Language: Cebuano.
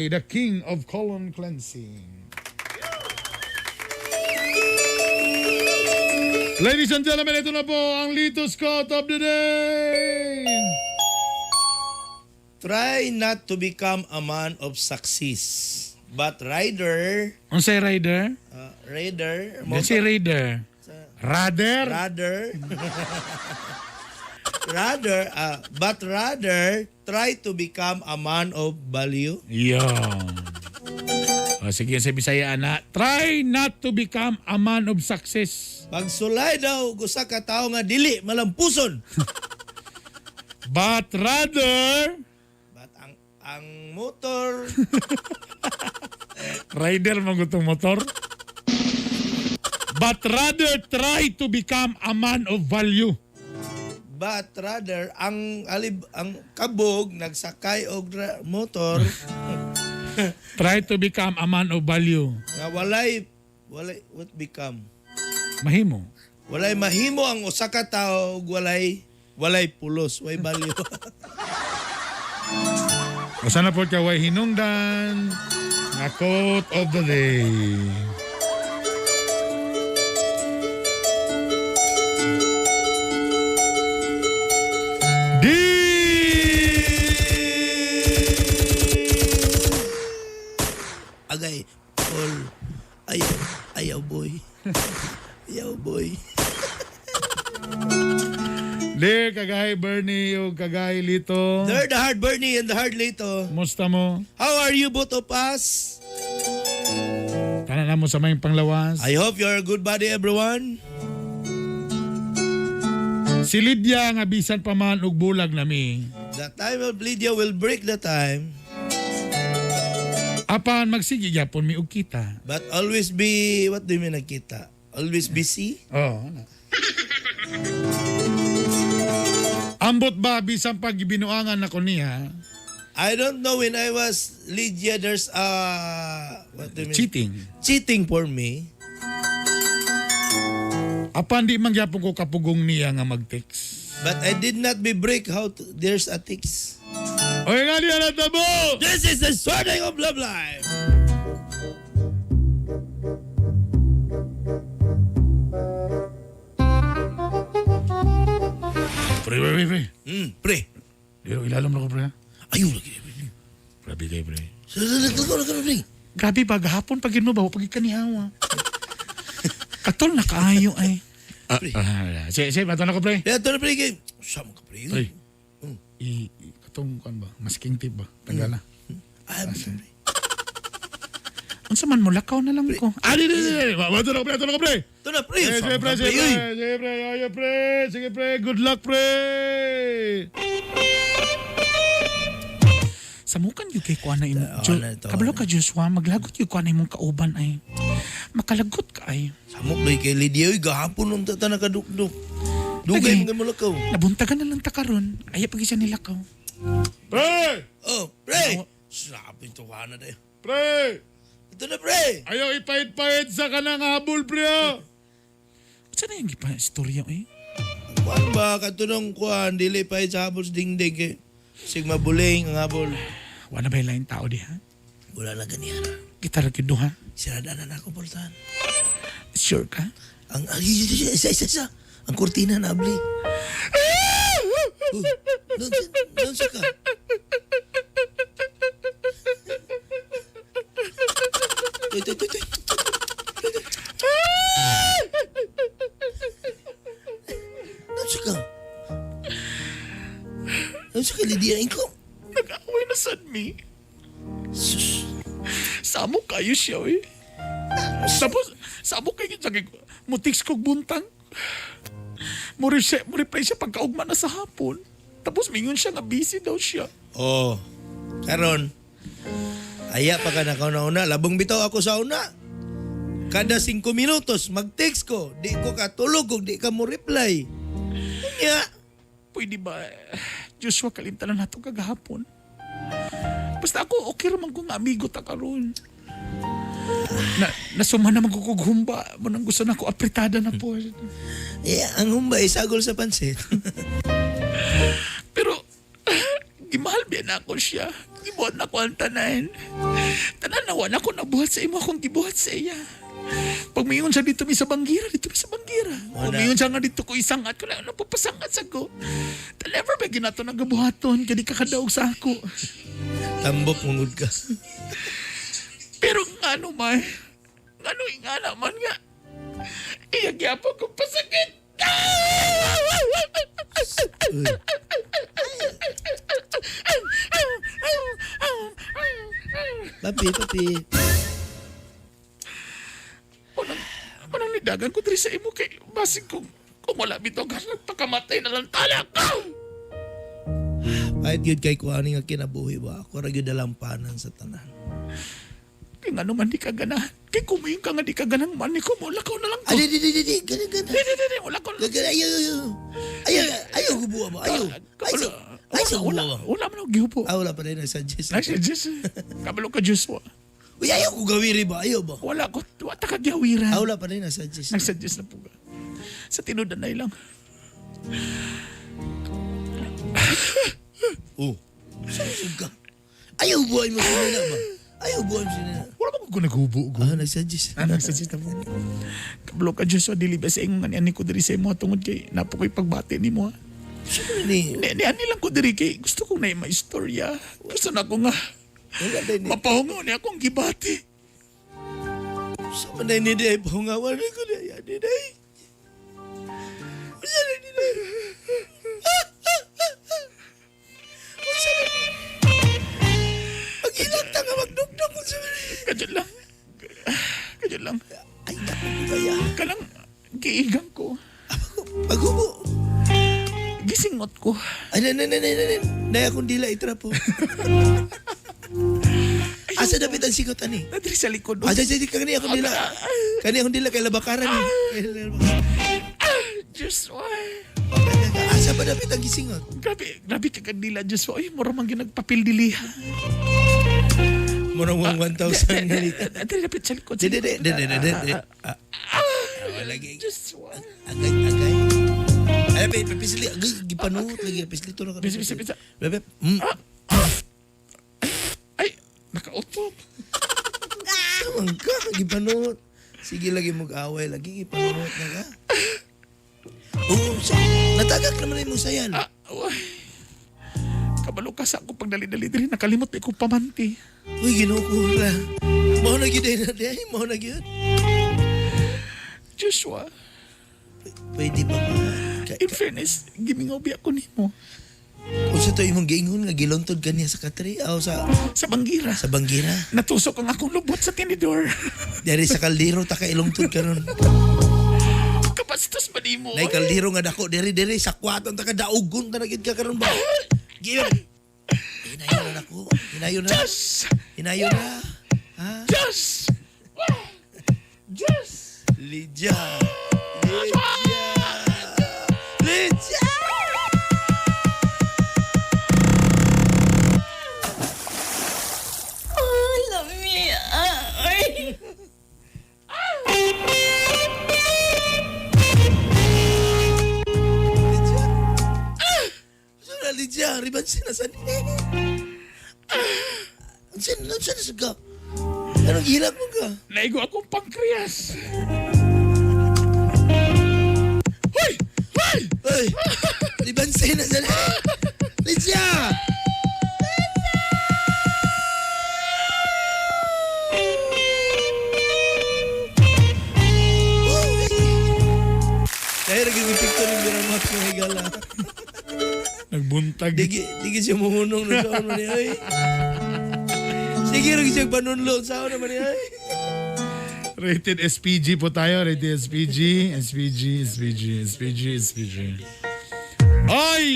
The king of colon cleansing. Ladies and gentlemen, ito na po ang Lito Scott of the day. Try not to become a man of success, but rider, Unsay rider? Rider, Unsay rider? Rather? rather, rather, but rather try to become a man of value. Yon. O, sige, sa Bisaya, ana. Try not to become a man of success. Pagsulay daw gusa ka tawo nga dili malampuson. But rather, But ang motor rider magutong motor. But rather try to become a man of value. But rather ang alib ang kabog nagsakay og motor Try to become a man of value. nga walay what become, Mahimo. walay mahimo ang usa ka tawo ug walay pulos, way value. O sana po kaway hinungdan na quote of the day. Di Agay Paul, ayaw, ayaw boy, ayaw boy. Di kagay Bernie o kagay Lito. They're the hard Bernie and the hard Lito. Musta mo? How are you, both of us? Tanan na mo sa may panglawas. I hope you're a good body, everyone. Si Lydia nga bisan pa man og bulag nami. The time of Lydia will break the time, Apan magsige gyapon mi og kita. but always be, what do you mean nakita? Always busy? Oo. Ano. Ambot ba bisan pag gibinuangan nako niya, I don't know, when I was Lydia, there's a, what do you mean? Cheating. Cheating for me. Apan di man gyapon ko kapugong niya nga mag-text. But I did not be break how to, there's a text. Oy nga niya na tabo. This is the starting of Love Life. Pre, pre, pre, pre. Pre. Dito ilalom na ko pre. Ayaw lagi. Grabe kay pre. Pre. Grabe ba gahapon pag mo ba pag kanihawa. Katol na kaayo ay. Ah, ah, sige, sige, bato na ko pre. Ito na pre. Sama ka pre. Pre. I katong kan ba? Masking tip ba? Tagala. Ah, pre. Unsa man mo lakaw na lang ko. Ah, di, di, di, di. Bato na ko pre, bato na ko pre. Ito na pre. Sige, Sama pre, ka, sige, pre, uy. sige, pre, ayo, pre, sige, pre, good luck, pre. Samukan yung kay kuha na imo. Oo, na ito. Kabalo ka, Joshua, maglagot yung kuha na imong kauban ay. Makalagot ka ay. Samok lagi kay Lydia. Uy, gahapon nung tata nakadukduk. Dugay Lagi. mo kayo mulakaw. Nabuntagan na lang ta karon. Ay pag isa nila ka. Pre! Oh, pre. Sabi ito ka na tayo. Pre! Ito na pre. Ayaw ipahid-pahid sa kanang habol, pre! Saan na yung ipa istorya eh? Kuan ba katunong kuan dili pa sa habol sa dingding kay sigma buling ang habol. Wala ba yung lain tao di ha? Wala na ganihan. Kita ra gyud ha? Sirada na nako portahan. Sure ka? Ang ay, isa isa isa. Ang kurtina na abli. Oh, non ka. Tuy, tuy, tuy, tuy. Non ka. Non ka, Lydia Inko. Nag-away na sad mi. Sus. Samo kayo siya eh. Tapos, samo kayo sa mutiks kog buntang. Muri siya, muri pa siya pagkaugma na sa hapon. Tapos mingon siya nga busy daw siya. Oh, karon. Aya pa ka na kauna-una. Labong bitaw ako sa una. Kada 5 minutos, mag-text ko. Di ko katulog kung di ka mo reply. Unya. Pwede ba, Joshua, kalimtan na nato kagahapon. Basta ako, okay raman ko nga amigo ta karon. Na, nasuma naman ko kog humba. Manang gusto na ko, apretada na po. Eh, ang humba isagol sa pansit. Pero, Gimahal biya na ako siya. Gibuhat na ko ang tanan. Tanan na wala ko nabuhat sa imo akong gibuhat sa iya. Pag mayon siya dito mi sa Banggira, dito mi sa Banggira. Pag Wala. mayon siya nga dito ko isangat ko lang, ano papasangat sa ko. Ta never ba ginato nagabuhaton, kaya di ka kadaog sa ako. Tambok mangud ka. Pero ngano man, ngano ingana man nga, iya gyapon kong pasakit. Uy, papi, papi. Unang, unang nidagan ko diri sa imo kay basig kung wala bitaw ka nagpakamatay na lang talak ka. Kahit yun kay kuha nga kinabuhi ba, ako ra gyud dalampanan sa tanan. Kay ngano man di ka ganahan. Kay kumuyon ka nga di ka ganahan man ni ko mo lakaw na lang ko. Ay, di, di, di, di, gana, gana. Di di di di wala ko. Gana, ayaw, ayaw. Ayaw, ayaw, gubuwa ba? Ayaw. Ay, sa, ay, sa Wala, gubuwa ba? wala man ako gihubo. Ah, wala pa rin nagsuggest. Ay, Diyos. Kabalo ka, Joshua. Uy, ayaw ko gawiri ba? Ayaw ba? Wala ko, wala ka gihawiran. Ah, wala pa rin nagsuggest. Nagsuggest na po ka. Sa tinudan na lang. Oh. Saan ka? Ayaw buhay mo si Nina ba? Ayaw buhay mo si Nina. Wala ba ko naghubo ko? Ah, nagsuggest. Ah, nagsuggest na po. Kabalo ka, Joshua, dili ba sa ingon nga ni ani ko diri sa imo tungod kay napo ko'y pagbati ni mo. Saan ni? Ni, ni ani lang ko diri kay gusto kong na maistorya. Gusto na ko nga Wala din ni. mapahungaw ni akong gibati. Saan man ni di ay pahungawan ko na yan ni day. Saan na ni day? Saan na ni? Mag-ilang ta nga magdugdug kung saan ni. Kadyo lang. Kadyo lang. Ay, naku ko kaya. Kanang giigang ko. Paghubo. Gisingot ko. Ay, nay, nay, nay, nay, nay. Nay, akong dila itrapo. Asa dapit ang sikot ani? Nadiri sa likod. Asa sa kani akong dila. Kani akong dila kay labakaran ni. Kay labakaran. Ah, Joshua. Asa ba dapit ang gisingot? Grabe, grabe ka kandila, Joshua. Ay, mura man ginagpapildiliha. Murang 1,000 nga lita. Nadiri dapit sa likod. Di, di, di, di, di, di, di, di. Ah, ah, lagi. Joshua. Agay, agay. Ay, pe, pe, pisli, agay, gipanuot lagi, pisli to na ka. Bisa, bisa, bisa. Bebe, Ay, nakautok. Samang ka, gipanuot. Sige lagi mag-away, lagi gipanuot na ka. Oo, sa, natagak naman yung sayan. Ah, uy. Kabalo ka sa ako pagdali-dali diri nakalimot ko pamanti. Uy, ginoo ko ra. Mao na gyud ay na di ay, mao na gyud. Joshua, Pwede ba ba? Ka, in fairness, gimingaw biya ko nimo. unsa to imong giingon nga giluntod kaniya sa katri aw sa Sa Banggira. sa Banggira? Natusok ang akong lubot sa tinidor. Dari sa kaldero ta ka ilungtod karon. Kapastos ba nimo? Nay kaldero nga dako diri diri sa kwaton ta ka daugon ta na gyud ka karon ba. Giyon. Hinayon na nako. Hinayon na. Diyos! Hinayon na. Ha? Diyos! Diyos! Lydia. Lydia. Lydia. Oh, lami. Ah, ay. Lydia. Saan na Lydia? Riban sinasan. Saan na saan sa ka? Anong hilak mo ka? Naigo akong pankreas. Hoy! Hoy! Ay! Riban sinasan. Lydia! Kaya rin yung picture ni Miramax ng higala. Nagbuntag. Digi, digi siya muhunong na sa man niya. Ay. Sige rin siya panunlo sa naman niya. Ay. Rated SPG po tayo. Rated SPG, SPG, SPG, SPG, SPG. Ay!